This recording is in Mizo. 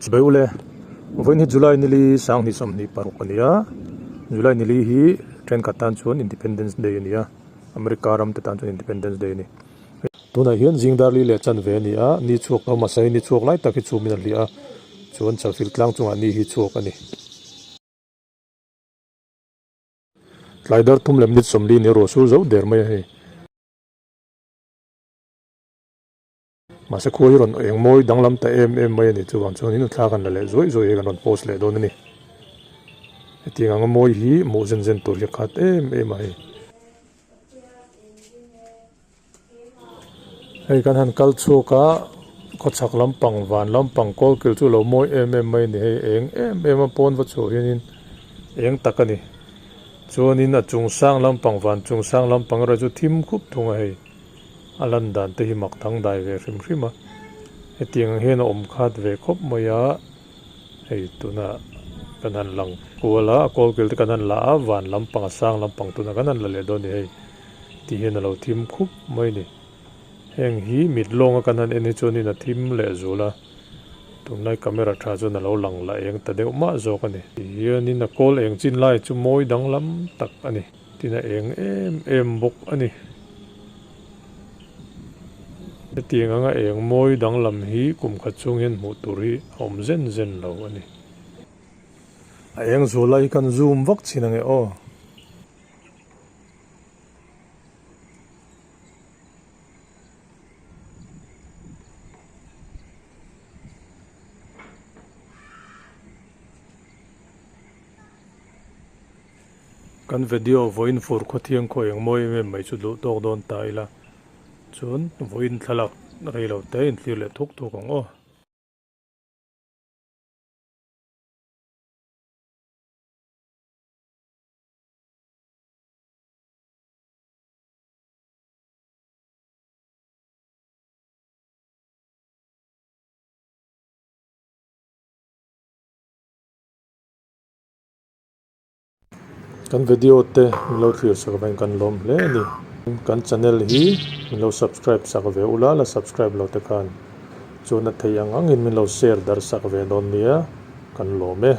Chibai ule, vawiin hi July nili 2026 a ni a, July nili hi thenkhat tan chuan Independence Day a ni a, America ram te tan chuan Independence Day a ni. Tunah hian zing dar li leh chanve a ni a, ni chhuak a hmasa hi ni chhuak lai tak hi chhumin a hliah a, chuan chalfilh tlang chungah ni hi chhuak a ni. Tlai dar thum leh minute 40 ni a ruah sur zo der mai a hei. Mahse khua hi rawn eng mawi danglam ta em em mai a ni chuvang chuan in thla kan la leh zuaih zuaih hi kan rawn post leh dawn a ni. Hetiang anga mawi hi hmuh zen zen tur hi a khat em em a hei. Hei kan han kal chhuak a khawchhak lampang van lampang kawlkil chu lo mawi em em mai a ni hei eng em em a pawn va chhuah hianin eng tak a ni. Chuanin a chung sang lampang van chung sang lampang erawh chu thim khup thung a hei. A lan dan te hi mak thang dai ve hrim hrim a, hetiang ang hian a awm khat ve khawp mai a, hei tuna kan han lang kual a, a kawlkil te kan han la a, van lampang a sang lampang tuna kan han la leh dawn a ni hei ti hian a lo thim khup mai a ni. Heng hi mit lawnga kan han en hi chuanin a thim leh zul a, tunlai camera tha chuan a lo lang la eng ta deuh mah zawk a ni. Ti hianin a kawl eng chin lai chu mawi danglam tak a ni. Tin a eng em em bawk a ni. Hetiang anga eng mawi danglam hi kum khat chhung hian hmuh tur hi a awm zen zen lo a ni. A eng zual lai hi kan zoom vak chin ange aw. Kan video vawiin fur khawthiang khaw eng mawi em em mai chu duh tawk dawn ta ila chuan vawiin thlalak rei lo te in thlir leh thuk thuk ang aw. Kan video te min lo thlir sak avangin kan lawm hle a ni. Kan channel hi min lo subscribe sak ve ula la subscribe lo te khan chuan a theih ang angin min lo share darh sak ve dawn nia kan lawm e.